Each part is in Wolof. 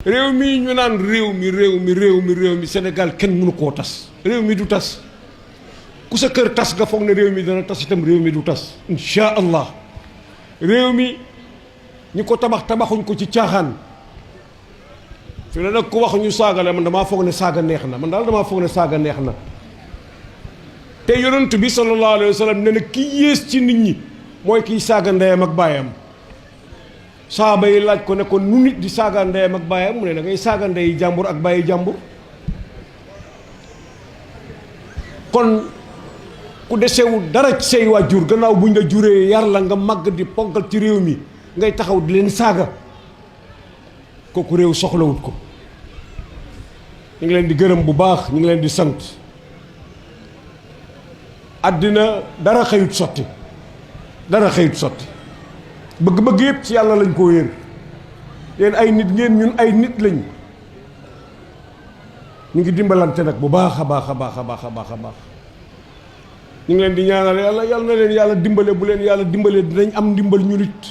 réew mi ñu naan réew mi Sénégal kenn mënu koo tas réew mi du tas ku sa kër tas nga foog ne réew mi dana tas itam réew mi du tas insha allah réew mi ñi ko tabaxuñ ko ci caaxaan fi la nag ku wax ñu saaga la man damaa foog ne saaga neex na man daal damaa foog ne saaga neex na te yonent bi sallallahu alayhi wa sallam ne na ki yées ci nit ñi mooy kiy saaga ndeyam ak baayam saaba yi laaj ko ne ko nu nit di saaga ndeyam ak baayam mu ne da ngay saaga ndey jàmbur ak bàyyi jàmbur kon ku desewu dara ci say waajur gannaaw buñ la juree yar la nga màgg di ponkal ci réew mi ngay taxaw di leen saaga kooku réew soxlawut ko ñu ngi leen di gërëm bu baax ñu ngi leen di sant àddina dara xëyut sotti bëgg-bëgg yëpp ci yàlla lañ ko wéer yéen ay nit ngeen ñun ay nit lañ ñu ngi dimbalante nag bu baax a baax ñu ngi leen di ñaanal yàlla na leen yàlla dimbale bu leen yàlla dimbale dinañ am ndimbal ñu nit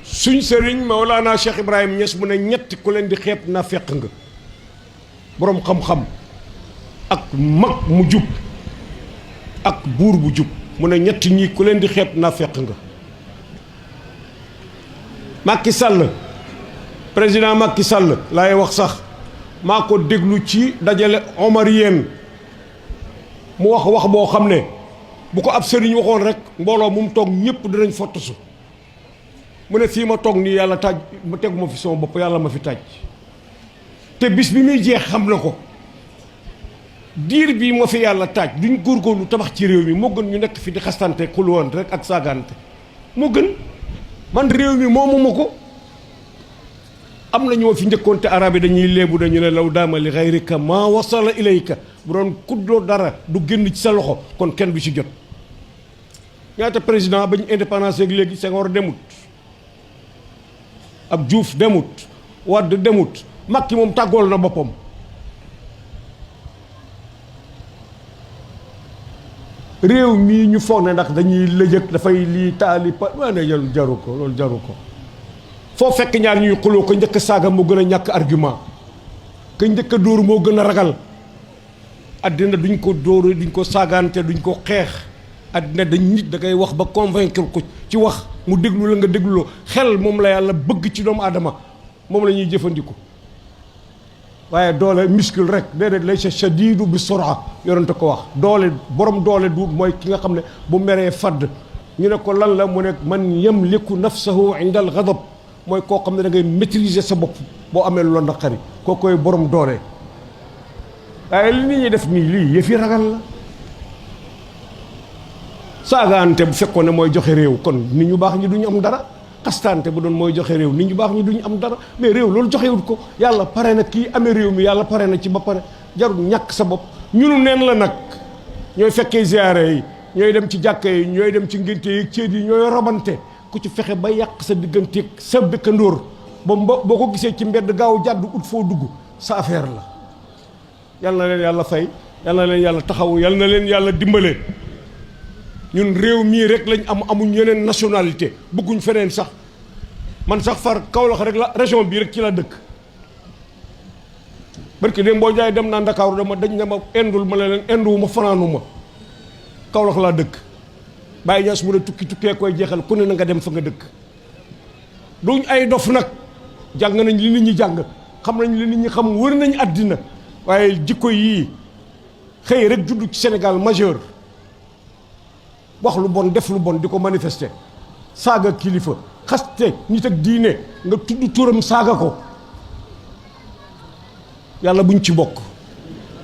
suñ sëriñ Mawlana Cheikh Ibrahim Niass mu ne ñett ku leen di xeeb na fekk nga boroom xam-xam ak mag mu jub ak buur bu jub mu ne ñett ñi ku leen di xeeb na fekk nga Macky Sall président Macky Sall laay wax sax maa ko déglu ci dajale omarien mu wax boo xam ne bu ko ab sëriñ waxoon rek mbooloo mu toog ñëpp dinañ fottasu mu ne fii ma toog nii yàlla taaj ma tegu ma fi sama bopp yàlla ma fi taaj te bis bi muy jeex xam na ko diir bii ma fi yàlla taaj duñ góorgóorlu tabax ci réew mi moo gën ñu nekk fi di xastante xulwoon rek ak saagante moo gën man réew mi moomu ma ko am na ñoo fi njëkkoon te arab yi dañuy léebu dañu ne law daama li xayrika maa wasala ilayka bu doon kuddoo dara du génn ci sa loxo kon kenn du ci jot ñaata président bañ indépendance ak léegi Senghor demut ab Diouf demut Wade demut Macky moom tàggool na boppam réew mii ñu foog ne ndax dañuy lëjëg dafay lii taali pa waa ne jaru ko loolu jaru ko foo fekk ñaar ñuy xuloo ko njëkk saaga moo gën a ñàkk argument ka njëkk a dóor moo gën a ragal àddina duñ ko dóor duñ ko saagante duñ ko xeex àddina dañ nit da ngay wax ba convaincre ko ci wax mu déglu la nga dégluloo xel moom la yàlla bëgg ci doomu aadama moom la ñuy jëfandiku waaye doole muscle rek déedéet lay sa shadiidu bi sura yorante ko wax doole borom doole du mooy ki nga xam ne bu meree fadd ñu ne ko lan la mu ne man yamliku nafsahu inda al ghadab mooy koo xam ne da ngay maîtriser sa bopp boo amee lu la naqari koo koy borom doole waaye li nit ñi def nii lii yëf yi ragal la saagaante bu fekkoon ne mooy joxe réew kon nit ñu baax ñi duñu am dara xastaante bu doon mooy joxe réew nit ñu baax ñi duñu am dara mais réew loolu joxewut ko yàlla pare na kii amee réew mi yàlla pare na ci ba pare jarul ñàkk sa bopp ñunu neen la nag ñooy fekkee ziyaare yi ñooy dem ci jàkka yi ñooy dem ci ngénte yi céet yi ñooy robante ku ci fexe ba yàq sa digganteeg sa dëkkandóor ba boo ko gisee ci mbedd gaaw jàdd ut foo dugg sa affaire la yal na leen yàlla fay yal na leen yàlla taxawu yal na leen yàlla dimbale ñun réew mii rek lañ amuñ yeneen nationalité bëgguñ feneen sax man sax far Kaolack rek la région bii rek ci la dëkk barki dem boo jaay dem naa Ndakaaru dañ ne ma indul ma leen induwu ma fanaanu ma Kaolack laa dëkk bàyyi ñaas mu ne tukkee koy jeexal ku ne na nga dem fa nga dëkk duñ ay dof nag jàng nañ li nit ñi jàng xam nañ li nit ñi xam wër nañ àddina waaye jikko yii xëy rek juddu ci Sénégal majeur wax lu bon def lu bon di ko manifester saaga kilifa xaste nit ak diine nga tudd turam saaga ko yàlla buñ ci bokk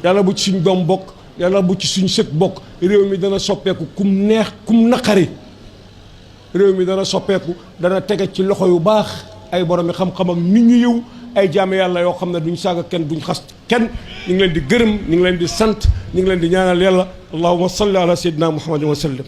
yàlla bu ci suñ doom bokk yàlla bu ci suñ sët bokk réew mi dana soppeeku kum neex kum naqari réew mi dana soppeeku dana tege ci loxo yu baax ay borom xam-xam ak nit ñu yiw ay jaame yàlla yoo xam ne duñ saaga kenn duñ xas kenn ñu ngi leen di gërëm ñu ngi leen di sant ñu ngi leen di ñaanal yàlla allahumma salli ala sayyidina muhammadin wa sallim